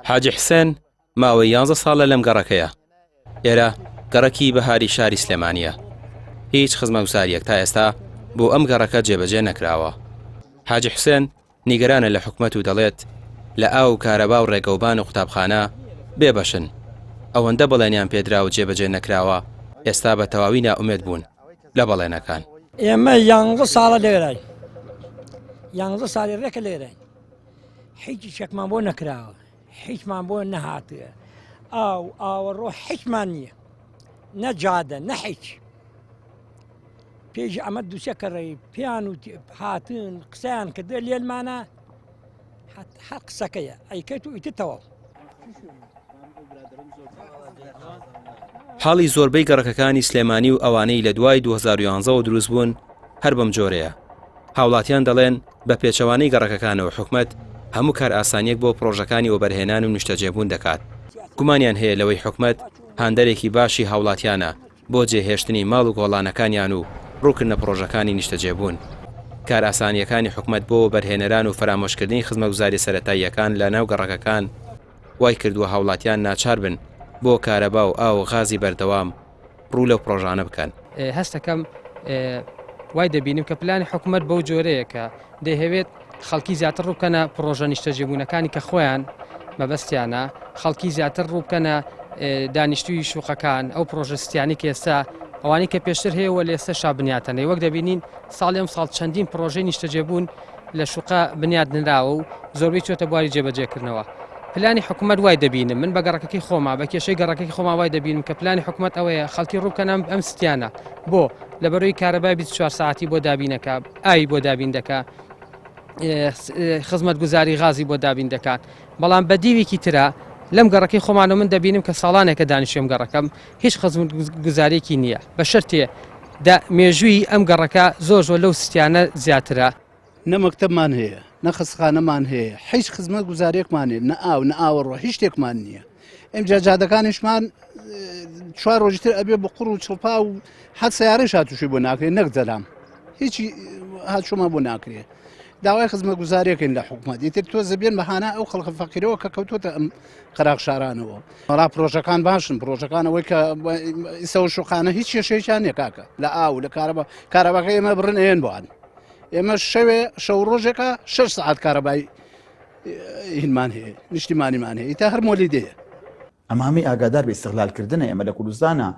حاجی حسێن ماوەی یانزە ساڵە لەم گەڕەکەیە. ئێرە گەڕەکی بەهاری شاری سلێمانییە. هیچ خزمەتگوزارییەک تا ئێستا بۆ ئەم گەڕەکە جێبەجێ نەکراوە. حاجی حوسێن نیگەرانە لە حکومەت و دەڵێت، لە ئاو و کارەبا و ڕێگەوبان و قوتابخانە بێبەشن. ئەوەندە بەڵێنیان پێدرا و جێبەجێ نەکراوە، ئێستا بە تەواوی نائومێد بوون لە بەڵێنەکان. ئێمە یانزە ساڵە لێرەین، یانزە ساڵی ڕێکە لێرەین، هیچ شتێکمان بۆ نەکراوە. هیچمان بۆ نەهاتووە ئاو ئاوەڕۆ هیچمان نییە نە جادە نە هیچ پێش ئەمە دووسێ کەڕی پیان و هاتن قسەیان کردە لێلمانە هەر قسەکەیە ئەیکەیت و ئیتر تەواو. حاڵی زۆربەی گەڕەکەکانی سلێمانی و ئەوانەی لە دوای 2011ەوە دروست بوون هەر بەم جۆرەیە هاوڵاتیان دەڵێن بە پێچەوانەی گەڕەکەکانەوە حکومەت هەموو کارئاسانییەک بۆ پڕۆژەکانی وەبەرهێنان و نیشتەجێبوون دەکات، گومانیان هەیە لەوەی حکومەت هاندەرێکی باشی هاوڵاتیانە بۆ جێهێشتنی ماڵ و کۆڵانەکانیان و ڕووکردنە پڕۆژەکانی نیشتەجێبوون. کارئاسانییەکانی حکومەت بۆ وەبەرهێنەران و فەرامۆشکردنی خزمەتگوزارییە سەرەتاییەکان لە ناو گەڕەکەکان وای کردووە هاوڵاتیان ناچار بن بۆ کارەبا و ئاو و غازی بەردەوام ڕوو لەو پڕۆژانە بکەن. هەستەکەم وای دەبینم کە پلانی حکومەت بەو جۆرەیە کە دەیهەوێت خەڵکی زیاتر ڕووبکەنە پڕۆژە نیشتەجێبوونەکانی کە خۆیان مەبەستیانە خەڵکی زیاتر ڕووبکەنە دانیشتووی شوقەکان ئەو پڕۆژە ستیانی کە ئێستا ئەوانەی کە پێشتر هەیە و لە ئێستەشا بنیاتەنەی وەک دەبینین ساڵی ئەم ساڵ چەندین پڕۆژەی نیشتەجێبوون لە شوقە بنیات نراوە و زۆربەی چۆتە بواری جێبەجێکردنەوە. پلانی حکومەت وای دەبینم من بە گەڕەکەکەی خۆما بە کێشەی گەڕەکەی خۆما وای دەبینم کە پلانی حکومەت ئەوەیە خەڵکی ڕووبکەنە ئەم ستیانە بۆ لەبەرەوەی کارەبای 24 ساعتی بۆ دابینەکە ئاوی بۆ دابین دەکا خزمەتگوزاری غازی بۆ دابین دەکات بەڵام بە دیوێکی ترە لەم گەڕەکەی خۆمانەوە من دەبینم کە ساڵانێکە دانیشتووی ئەم گەڕەکەم هیچ خزمەتگوزاریەکی نییە بە شەرتێ دا مێژووی ئەم گەڕەکە زۆر زۆر لەو ستیانە زیاترە. نە مەکتەبمان هەیە نە خەستخانەمان هەیە هیچ خزمەت گوزارێکمان نیە نە ئاو نە ئاوەڕۆ هیچ شتێکمان نییە ئەمجا جادەکانیشمان چوار ڕۆژتر ئەبێ بە قوڕ و چڵپا و حەت سیارەش هاتوشی بۆ ناکرێت نەک دەلام هیچی هاتشۆمان بۆ ناکرێت داوای خزمەتگوزاریەکەین لە حکومەت ئیتر تۆ زەبێن بەهانا ئەو خەڵکە فەقیرەوە کە کەوتۆتە ئەم قەراغ شارانەوە وەڵا پرۆژەکان باشن پرۆژەکان ئەوەی کە ئیسە و شوقانە هیچ کێشەیەکیان نییە کاکە لە ئاو لە کارەبا کارەباکە ئێمە بڕن ئێن بۆیان ئێمە شەوێ شەو ڕۆژێکە شش سعات کارەبای هینمان هەیە نیشتیمانیمان هەیە تا هەر مۆلیدەیە ئەمامی ئاگادار بە ئیستغلال کردنە ئێمە لە کوردستانە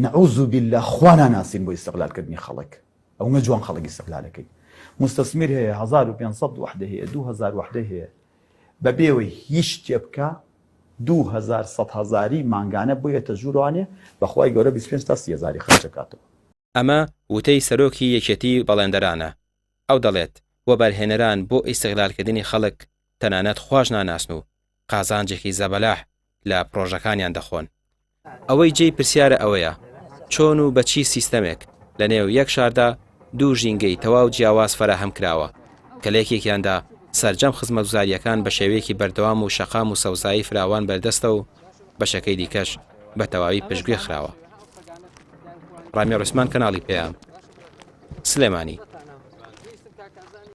نعوذ باللە خوا ناناسین بۆ ئیستغلال کردنی خەڵک ئەونە جوان خەڵک ئیستغلالەکەی مستثمر هەیە 1500 وحدە هەیە 2000 وحدە هەیە بەبێوەی هیچ شتێ بکا 2000 سەد هەزاری مانگانە بۆیەتە ژوورانێ بەخوای گەورە 25 تا 30 هەزاری خەرجەکاتەوە. ئەمە وتەی سەرۆکی یەکێتی بەڵێندەرانە، ئەو دەڵێت، وەبەرهێنەران بۆ ئیستغلالکردنی خەڵک تەنانەت خواش ناناسن و قازانجێکی زەبەلاح لە پڕۆژەکانیان دەخۆن. ئەوەی جێی پرسیارە ئەوەیە چۆن و بە چی سیستەمێک لە نێو یەک شاردا دوو ژینگەی تەواو جیاواز فەراهەم کراوە کە لە یەکێکیاندا سەرجەم خزمەتگوزارییەکان بە شێوەیەکی بەردەوام و شەقام و سەوزایی فراوان بەردەستە و بەشەکەی دیکەش بە تەواوی پشتگوێ خراوە. ڕامیار عوسمان کەناڵی پەیام، سلێمانی.